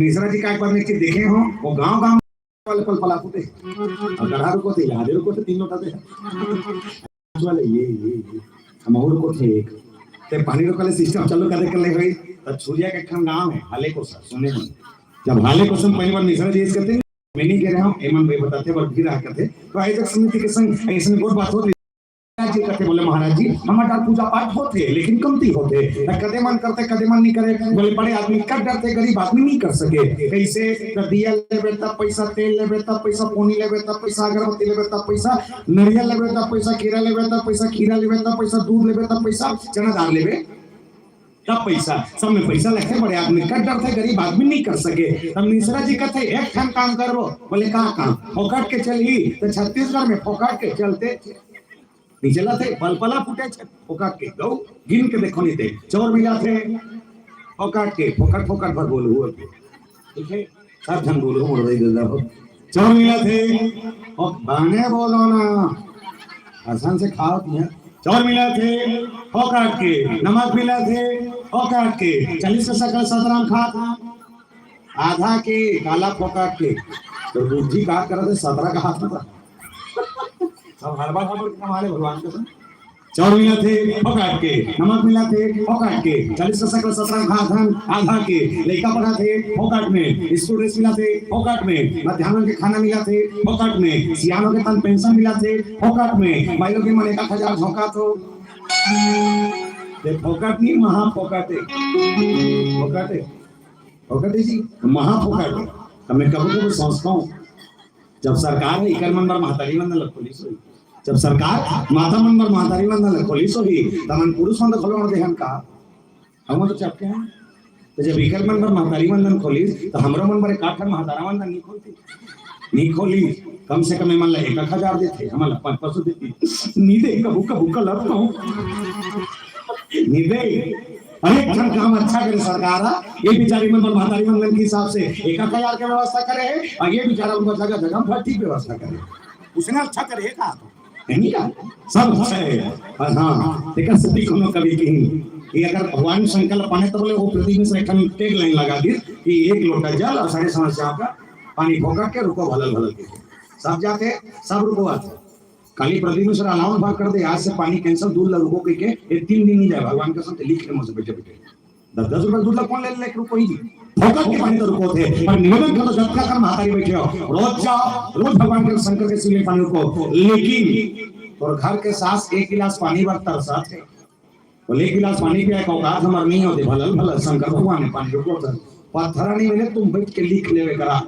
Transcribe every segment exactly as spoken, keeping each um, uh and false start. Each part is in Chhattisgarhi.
मिश्रा जी का एक बार मैं देखे हो, वो गांव गांव वाले पल पला फूटे। और गढ़ा रुको थे, यादे रुको थे, तीन लोटा थे। वाले ये, ये, ये। हम और को थे एक। ते पानी रोक वाले सिस्टम चालू करे कर ले भाई। तो छुरिया के एक ठन गांव है, हाले कोसा, सुने मन। जब हाले कोसा में पहली बार मिश्रा जी इस करते, मैं नहीं कह रहा हूँ, एमन भाई बताते, पर भी रहा करते। तो आयोजक समिति के संग ऐसे में बहुत बात होती। जी करते बोले, महाराज जी, हमर डार पूजा पाठ होथे, लेकिन कमती होथे। त कदे मन करथे, कदे मन नहीं करे। बोले, बड़े आदमी कर डरथे, गरीब आदमी नहीं कर सके। कैसे? त दिया लेबे तब पैसा, तेल लेबे तब पैसा, पोनी लेबे तब पैसा, अगरबत्ती लेबे तब पैसा, नरियल लेबे तब पैसा, खीरा लेबे तब पैसा, खीरा लेबे तब पैसा, दूध लेबे तब पैसा, चना दाल लेबे तब पैसा, सब में पैसा लगथे। बड़े आदमी कर डरथे, गरीब आदमी नहीं कर सके। तब मिश्रा जी कहते, एक ठन काम करबो। बोले, का काम? फोकट के चलही त छत्तीसगढ़ में फोकट के चलते नहीं चला थे, पलपला फूटे छे, फोकट के। दो गिन के देखो नहीं थे, चौर मिला थे, फोकट के, फोकट, फोकट भर बोलू, हुआ के। ठीक है, सब झन बोलू, मोड़ दे दे दो। चौर मिला थे, और बाने बोलो ना, आसान से खाओ तुम। चौर मिला थे, फोकट के, नमक मिला थे, फोकट के, चालीस का सकल सतराम खा था, आधा के, काला फोकट के। तो बुद्धि का करत हे, सतरा का हाथ में था। सब हड़बड़ हड़बड़ के कमा ले भगवान कसम। चाउर मिला थे, फोकट के, नमक मिला थे, फोकट के, चालीस का सकल सतरा खा थन, आधा के, लइका पढ़ा थे, फोकट में, स्कूल ड्रेस मिला थे, फोकट में, मध्यान्ह के खाना मिला थे, फोकट में, सियानो के तन पेंशन मिला थे, फोकट में, माई लोग के मन एक आध हजार झोंका तो, ये फोकट नहीं, महा फोकट है, फोकट है, फोकट है जी, महा फोकट है। तो मैं कभी कभी सोचता हूँ, जब सरकार हे इकर मन बर महतारी वंदन ल खोलिस होही, जब सरकार माता मन बर महतारी वंदन ल खोलिस होही, त हमन पुरुष मन ल खोलवा देहन का? हमन तो चपके हन। तो जब इकर मन बर महतारी वंदन खोलिस, त हमरो मन बर एक आठ महतारा वंदन नहीं खोलती, नहीं खोली। कम से कम एमन ल एक एक हजार देथे, हमन ल पाँच पाँच सौ देती, नहीं दे, कभू कभू गलत कहूँ, नहीं दे। अरे, एक ठन काम अच्छा करे सरकार हा, ये बिचारी मन बर महतारी वंदन के हिसाब से एक एक हजार के व्यवस्था करे हे, और ये बिचारा मन बर जगह जगह भट्टी के व्यवस्था करे हे। उसने अच्छा करे हे का? तो नहीं का? सब अच्छा है। और हाँ, तेकर सेती कोनो कवि किहिन कि अगर भगवान शंकर ल पाने तो बोले, वो पृथ्वी में से एक ठन tagline लगा दी कि एक लोटा जल और सारी समस्याओं का पानी फोकट के, रुको भलल भलल के। सब जाते, सब रुको आते। काली प्रदीप मिश्रा अलाउंस बाहर कर दे, आज से पानी cancel, दूध ला रुको कह के, ये तीन दिन नहीं जाए, भगवान कसम से लिख ले मुझसे बैठे बैठे। दस दस रुपए दूध ला कौन ले ले, रुको ही जी। फोकट के पानी तो रुको थे, पर निवेदन करो, जब तक हम महतारी बैठे हो, रोज जाओ, रोज भगवान के शंकर के शिवलिंग पानी रुको, लेकिन तोर घर के सास एक गिलास पानी बर तरसत हे, बोले, "एक गिलास पानी पिया के औकात हमर नहीं होते, भलल भलल शंकर भगवान ने पानी रुको थे, पत्थरा नहीं मिले, तुम बैठ के लिख लेवे करा।"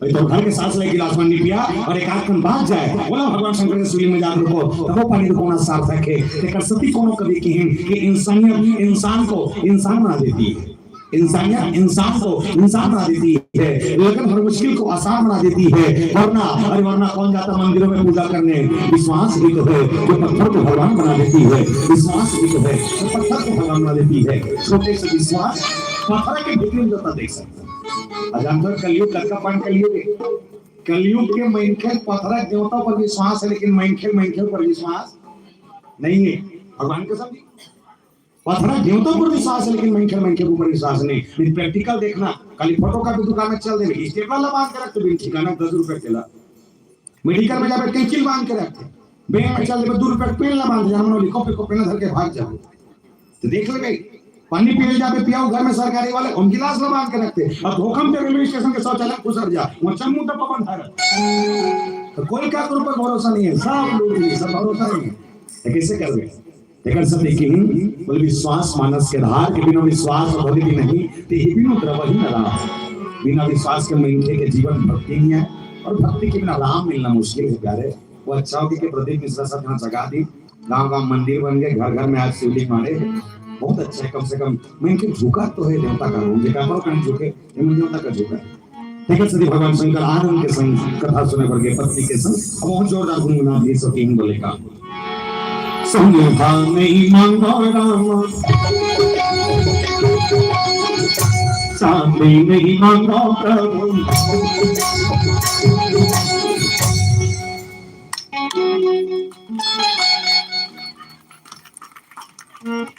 भाई, तो घर के सास ले गिलास पानी पिया और एक आध कन बात जाए, बोला, "भगवान शंकर के शिवलिंग में जाकर रुको, तब वो पानी रुकोना सार्थक है।" तेकर सेती कोनो कवि किहिन कि इंसानियत इंसान को इंसान बना देती है, इंसानियत इंसान को इंसान बना देती है, लगन हर मुश्किल को आसान बना देती है। वरना, अरे वरना कौन जाता मंदिरों में पूजा करने? विश्वास ही तो है जो पत्थर को भगवान बना देती है, विश्वास ही तो है जो पत्थर को भगवान बना देती है। छोटे से विश्वास पत्थर के भीतरी में जाता देख सकते हैं। अजान भर कलयुग कतका पान कलयुग है। कलयुग के मनखे पथरा देवता पर विश्वास है, लेकिन मनखे, मनखे पर विश्वास नहीं है। भगवान कसम जी, पथरा देवता पर विश्वास है, लेकिन मनखे, मनखे ऊपर विश्वास नहीं। नहीं, practical देखना, खाली फोटो का भी दुकान में चल देवे, स्टेपलर ला बांध के रख तो बिन ठिकाना दस रुपए के ला। मेडिकल में जावे, कैंची बांध के रखते, बैंक में चल देवे, दो रुपए पेन ला बांध, जाना लिखो पे को पेन धर के भाग जाओ। तो देख ले गई, पानी पीने जाबे, पियाऊ घर में सरकारी वाले, उन गिलास ला बांध के रखते, और धोखा में रेलवे स्टेशन के शौचालय घुसर जा, वो चम्मू डब्बा बंद है। तो कोई का ऊपर भरोसा नहीं है, सब लोग नहीं, सब भरोसा नहीं है। तो कैसे कर दे? एकर सेती किहिन, बोले, विश्वास मानस के आधार, के बिना विश्वास भले भी नहीं, ते ही बिनु द्रवहि न राम। बिना विश्वास के मनखे के जीवन भक्ति नहीं है, और भक्ति के बिना राम मिलना मुश्किल है प्यारे। वो अच्छा हो कि, कि प्रदीप मिश्रा साहब यहाँ जगा दी, गांव गांव मंदिर बन गए, घर घर में आज शिवलिंग मारे, बहुत अच्छा है। कम से कम मनखे झुका तो है देवता का रूप, जेकर पर कहीं झुके, ये मन देवता का झुका है। तेकर सेती भगवान शंकर आनंद के संग कथा सुने बर गे पत्नी के संग। अब बहुत जोरदार गुनगुना दिए सो तीन बोले का। संधा नहीं मांगो राम, चांदी नहीं मांगो प्रभु।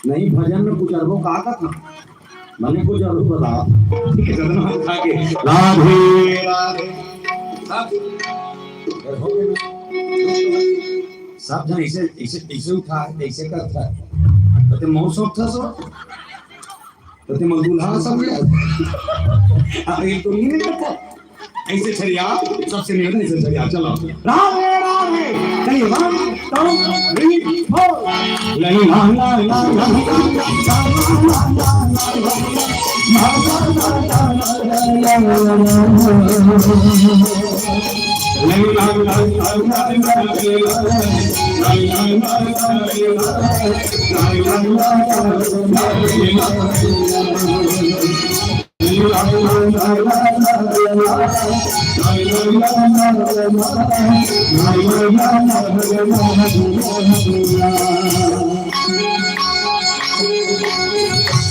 नहीं, भजन में कुछ अरबो का कथा। मने को जरूर बता। ठीक है, जतन हम खा के। राधे राधे। सब, हो गया। सब जन ऐसे, ऐसे, ऐसे उठा है, ऐसे करता है। तो ते मौसम था सो, तो ते मजदूर हाँ सब गया। अब ये तो नहीं करता। ऐसे छरिया, सबसे निवेदन, ऐसे छरिया, चलो। राधे राधे। कहीं वन, टू, थ्री, फोर। नहीं, ना, ना, ना, ना।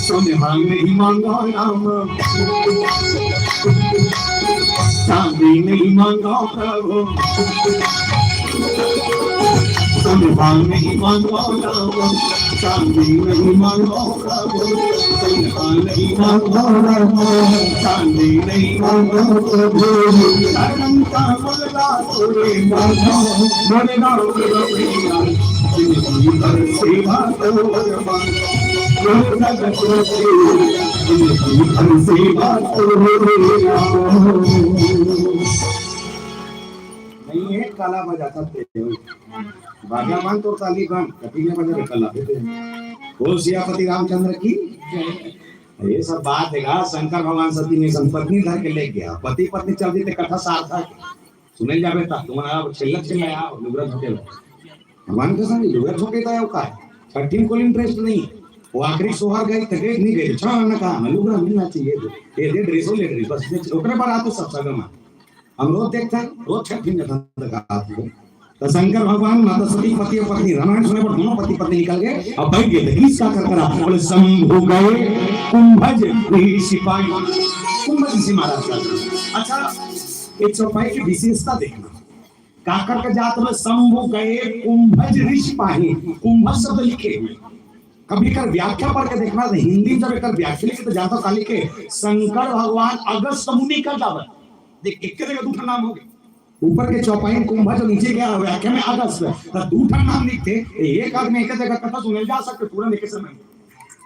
सोनहा नहीं मांगा राम, चांदी नहीं मांगा प्रभु। सोनहा नहीं मांगा राम, चांदी नहीं मांगा प्रभु। सोनहा नहीं मांगा राम, चांदी नहीं मांगा प्रभु। करम का बदला तोरे मांगा, मोरे राम रमैया। जिंदगी भर सेवा तोर मांगा, मोरे जगत रखे। जिंदगी भर सेवा तोर मांगा। नहीं है, काला बजाता ते। बाजा मान तो ताली बन, कभी नहीं बजा काला। बोल सियापति रामचंद्र की। ये सब बात है का? शंकर भगवान सती में संपत्ति धर के ले गया, पति पत्नी चल देते कथा सार्थक। सुने जाबे ता तुम्हारा अब छिल्लक छिल्ला आओ लुगरा झोंके लो। भगवान के संग लुगरा झोंके ता का है? छठी में कोई इंटरेस्ट नहीं। वो आखिरी सोहर गए, तकलीफ नहीं गए, छा ना कहा, मैं लुगरा मिलना चाहिए। ये दे ड्रेस, ले ड्रेस, बस ये ओकरे पर आते सब सगमा। हम रोज देखते हैं, रोज छठ दिन जतन तक आते हैं। तो शंकर भगवान, माता सती, पति और पत्नी, रामायण सुने पर दोनों पति पत्नी निकल गए और बैठ गए थे। किसका करकरा? बोले, "शंभु गए कुंभज गृह सिपाही।" कुंभज ऋषि महाराज का। अच्छा, एक चौपाई की विशेषता देखना। काकर के जात में शंभु गए कुंभज ऋषि पाही, कुंभज शब्द लिखे हुए। कभी कर व्याख्या पढ़ के देखना, तो हिंदी में जब एक व्याख्या लिखे तो जानता काली के शंकर भगवान अगस्त मुनि का जावत। देख, एक के जगह दू ठन नाम हो गए। ऊपर के चौपाई कुंभज और नीचे के व्याख्या में अगस्त, तो दू ठन नाम लिखते, एक आदमी एक जगह कथा सुने जा सकते पूरा लेके समय।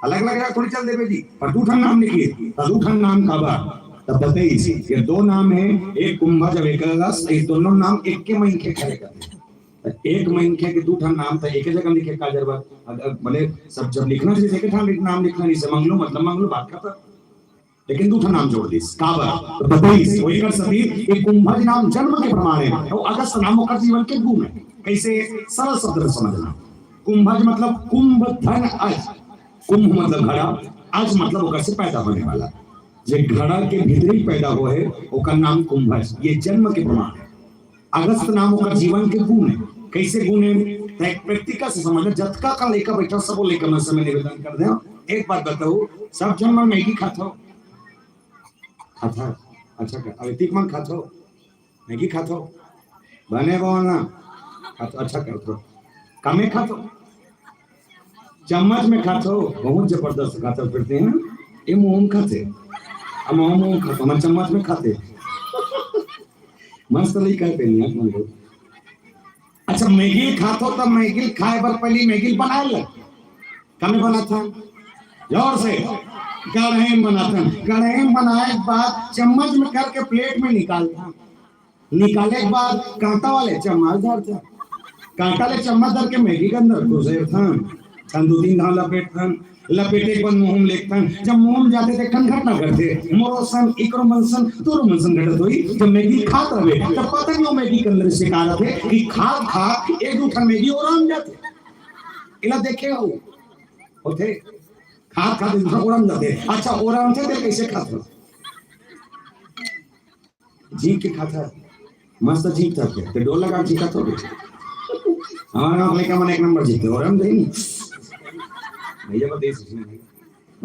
अलग-अलग जगह थोड़ी चल देबे जी, पर दू ठन नाम लिखिए, तो दू ठन नाम काबर? तब बताइए, ये दो नाम है, एक कुंभज और एक अगस्त, ये दोनों नाम एक के मनखे खड़े करते। एक मनखे के दू ठन नाम था, एक जगह लिखे का जरूरत? अगर भले सब जब लिखना चाहिए, एक ठन नाम लिखना, जैसे मंगलू, मतलब मंगलू, बात खत्म। लेकिन दू ठन नाम जोड़ दिस, काबर? तो बताइए, वही कर सती, ये कुंभज नाम जन्म के प्रमाण है, और अगस्त नाम ओकर जीवन के गुण है। कैसे? सरल शब्द में समझना। कुंभज मतलब कुंभ धन अज। कुंभ मतलब घड़ा, अज मतलब ओकर से पैदा होने वाला। जे घड़ा के भीतरी पैदा हो है, ओकर नाम कुंभज। ये जन्म के प्रमाण है। अगस्त नाम ओकर जीवन के गुण है। कैसे गुण है? तो एक प्रैक्टिकल से समझना। जतका का लइका बैठा, सबो लइका मन से मैं निवेदन कर दे, एक बात बताओ, सब जन मन मैगी खाथो? खाथा। अच्छा कर, अतिक मन खाथो? मैगी खाथो? बने बोलना। खाथो, अच्छा करथो। कमे खाथो? चम्मच में खाथो? बहुत जबरदस्त खाथो फिरते हैं। ये मुंह में खाथे। अब मुंह में खाथो, मैं चम्मच में खाथे। मस्त लइका है, पेनिया, मन को। अच्छा, मैगी खाथो, तब मैगी खाए बर पहली मैगी बनाए लग। कमे बनाथन? जोर से। कढ़ाई में बनाथन। कढ़ाई में बनाए के बाद चम्मच में करके प्लेट में निकालथन। निकाले के बाद कांटा वाले चम्मच धरथन। कांटा ले चम्मच धर के मैगी के अंदर घुसेरथन। थन दू तीन घाव लपेटथन। लपेटे के बाद मुंह में लेथन। जब मुंह में जाथे, ते ठन घटना घटथे। मोरो सन, इकरो मन सन, तोरो मन सन घटत होही। जब मैगी खात रहे, तब पता नहीं वो मैगी के अंदर से का रथे कि खात खात एक दू ठन मैगी ओराम जाथे। एला देखे हो? होथे। खात खात एक दू ठन ओराम जाथे। अच्छा, ओरामथे ते कैसे खात हो? जीभ के खाता है, मस्त जीभ था क्या? तो डोल लगा जीभ का थोड़ी। हमारे गाँव लड़का मन एक नंबर जीते, और हम नहीं। भैया को दे सकते हैं।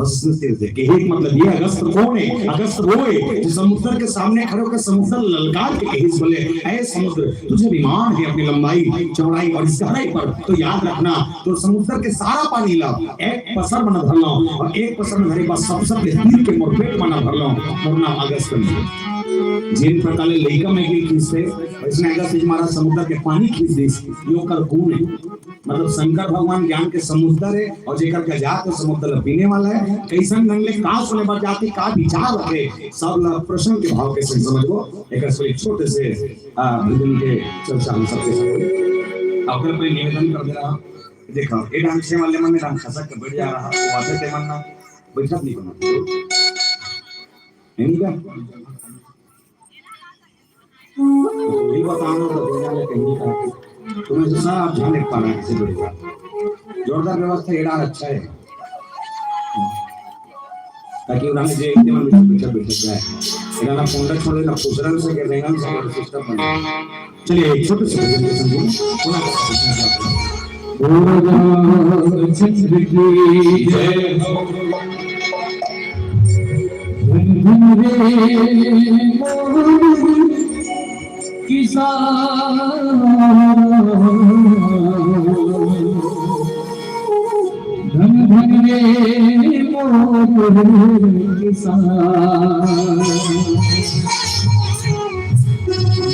बस उसने सिर से कही, मतलब ये अगस्त कौन है? अगस्त वो है जो समुद्र के सामने खड़े होकर समुद्र ललकार के कही, बोले, "ऐ समुद्र, तुझे अभिमान है अपनी लंबाई, चौड़ाई और इस गहराई पर, तो याद रखना, तो समुद्र के सारा पानी ला, एक पसर में न भर लो, और एक पसर में भरे बाद सब सब तीर के मोर पेट में न भर लो, मोर नाम अगस्त नहीं।" जिन प्रकार ले लइका में गिर खींचते, वैसने अगस्त महाराज समुद्र के पानी खींच दिस, यो कर गुण है। मतलब शंकर भगवान ज्ञान के समुद्र है और जेकर के जात वो समुद्र ला पीने वाला है। कैसन ढंग ले का सुने बर जाती, का विचार रखे, सब ला प्रश्न के भाव के संग समझबो। एक छोटे से, आ, भजन के चर्चा हम सबके साथ। अब कर कोई निवेदन कर दे रहा, देखो, ये डांग छे वाले मन डांग खसक के बैठ जा रहा, वो आते ते मन ना बैठत नहीं बना। नहीं क्या? नहीं बताना तो दुनिया में कहीं का। तुम्हें तो सारा आप जाने पा रहे हैं, इससे बड़ी बात। जोरदार व्यवस्था, ये डांग अच्छा है। ताकि उन्होंने जो एक दिन में पीछे बैठ जाए। इन्होंने फोन छोड़ देना, दूसरा से के देंगे, हम सब सिस्टम बन जाए। चलिए, एक छोटे से भजन के संग पुनः बोलो राम चंद्र की जय हो। धन धन रे मोर किसान, धन धन रे मोर किसान।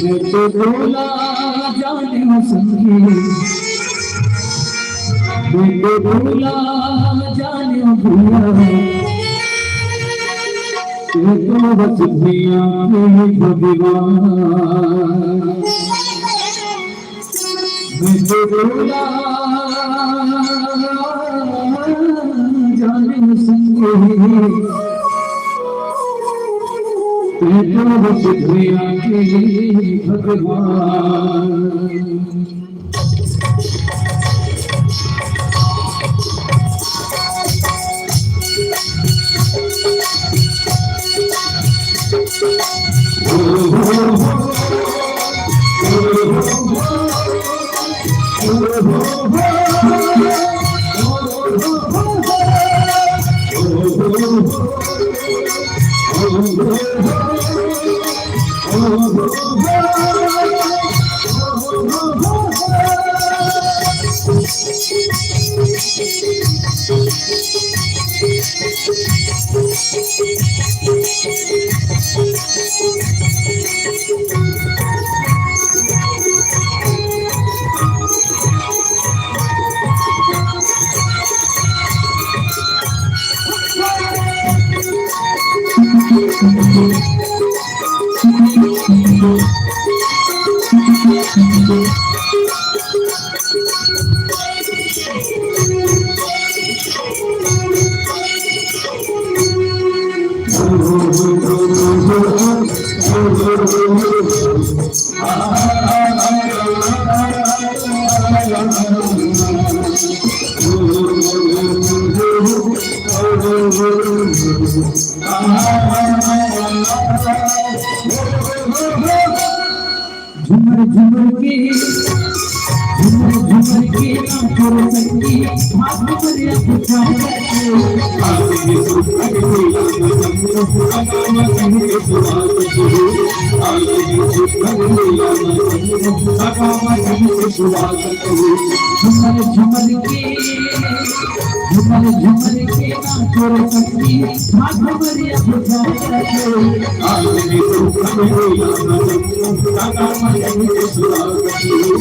मैं तो बोला जाने संगी, मैं तो बोला जाने भैया, तू तो बस भैया की भगवान। मैं तो बोला जाने संगी, तू तो बस भैया की भगवान। झुमर झुमर के, झुमर झुमर के नाचो रे संगी, हाथ में रे अभी जाओ रे। आज के सुख के मेला में संगी, सदा में कहीं के सुहाग के हो। आज के सुख के मेला में संगी, सदा में कहीं के सुहाग के हो। झुमर झुमर के, झुमर झुमर के नाचो रे संगी, हाथ में रे अभी जाओ रे। आज के सुख के मेला में संगी, सदा में कहीं के सुहाग के हो।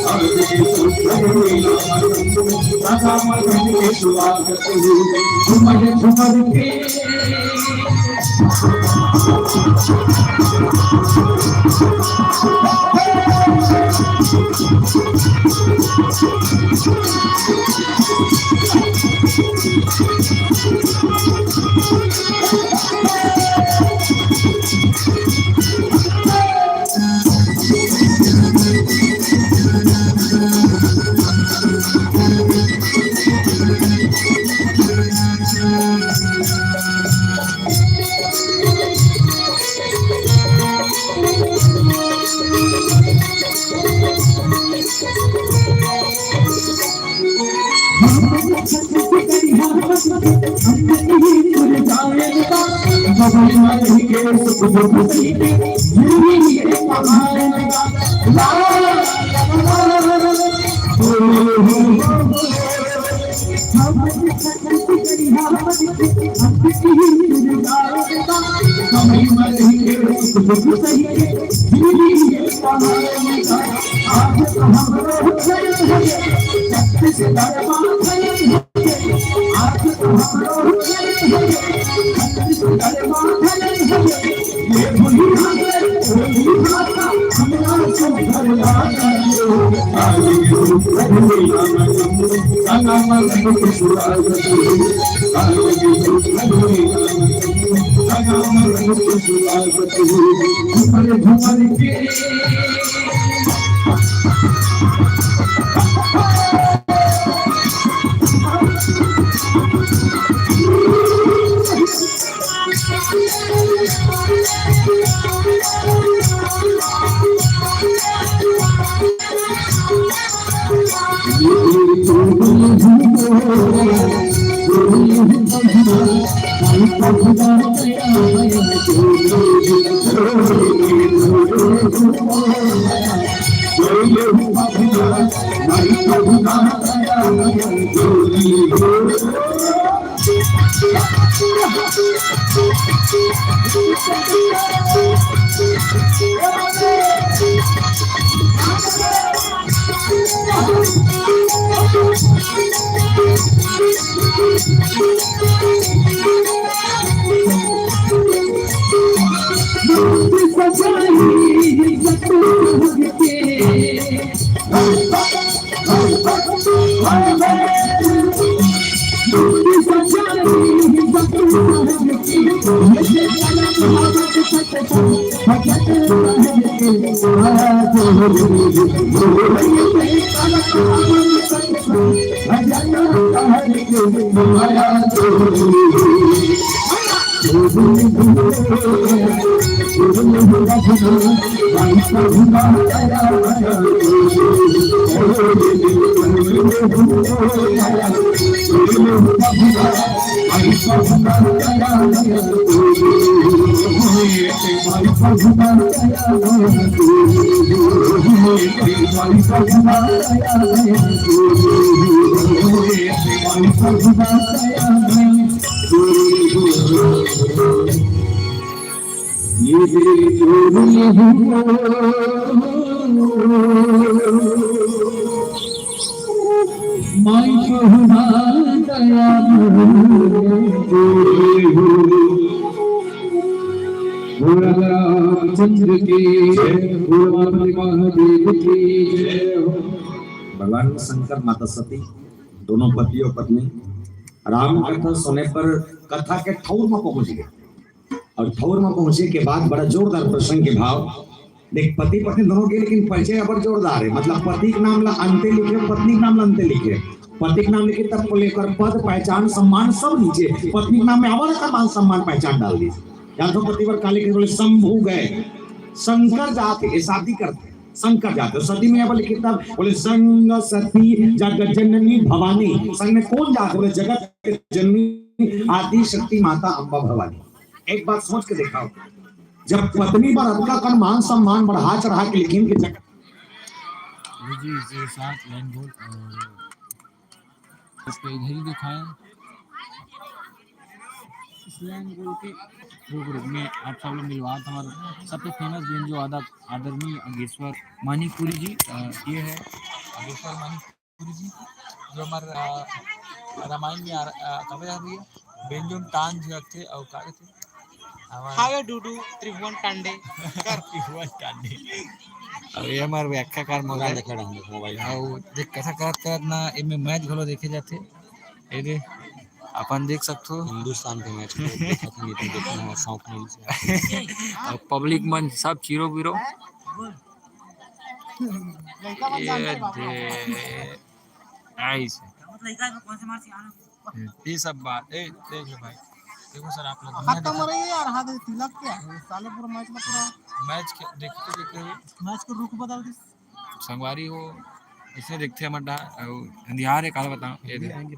आज के सुख के मेला में संगी, सदा में कहीं के सुहाग के हो। झुमर झुमर के रामचंद्र की जय, भोला महादेव की जय। भगवान शंकर, माता सती, दोनों पति और पत्नी राम कथा सुने पर कथा के ठौर में पहुंच गए। और ठौर में पहुंचे के बाद बड़ा जोरदार प्रसंग के भाव। देख, पति पत्नी दोनों के, लेकिन परिचय अबर जोरदार है। मतलब, पति के नाम ला अंते लिखे, पत्नी के नाम ला अंते लिखे। पति के नाम लिखे तब को लेकर पद, पहचान, सम्मान सब नीचे। पत्नी के नाम में अबर का मान सम्मान पहचान डाल दी। या तो पति पर काले के बोले शंभु गए, शंकर जाते, ये शादी करते, शंकर जाते। सती में अबर लिखे तब बोले संग सती जगत जननी भवानी। संग में कौन जाते? बोले जगत जननी आदि शक्ति माता अम्बा भवानी। एक बात सोच के देखा, जब पत्नी पर अतका कन मान सम्मान बढ़ा चढ़ा के लिखिन के जग- जी, जी, साथ लाइन बोल और इसको इधर ही दिखाएं। इस लाइन बोल के रुक, रुक, मैं आप सब लोग मिलवा था हमारे सबसे फेमस बेंजो वादक आदरणीय अगेश्वर मानिकपुरी जी, अ, ये है अगेश्वर मानिक पुरी जी, जो हमर, अ, रामायण में आ र-, अ, कबे आ रही है? बेंजो म तान झिड़कथे अउ का कथे? हमार हावे डूडू त्रिभुवन टांडे कर। त्रिभुवन टांडे। अब ये हमर व्याख्याकार महोदय। देखा रहा हूँ मोबाइल में। अउ देख कथा करत करत ना एमे मैच घलो देखे जाथे। ये दे अपन देख सकथो। हिंदुस्तान के मैच को देखत हूँ, लेकिन देखना हमारा शौक नहीं है। अब पब्लिक मन सब चीरो बीरो। लइका मन ये जानथे बाबू। दे, आइस। लइका में कौन से मार सियान हो? हम्म, ये सब बात, ए, देख लो भाई, देखो सर, आप लोग हाथ तो मरे यार, हाथ तिलक के साले पूरा मैच में पूरा मैच के देखते देखते हुए मैच को रुख बदल दी। संगवारी हो, इसने देखते हम अड्डा, और अंधियार है, काला बताओ, ये देखो।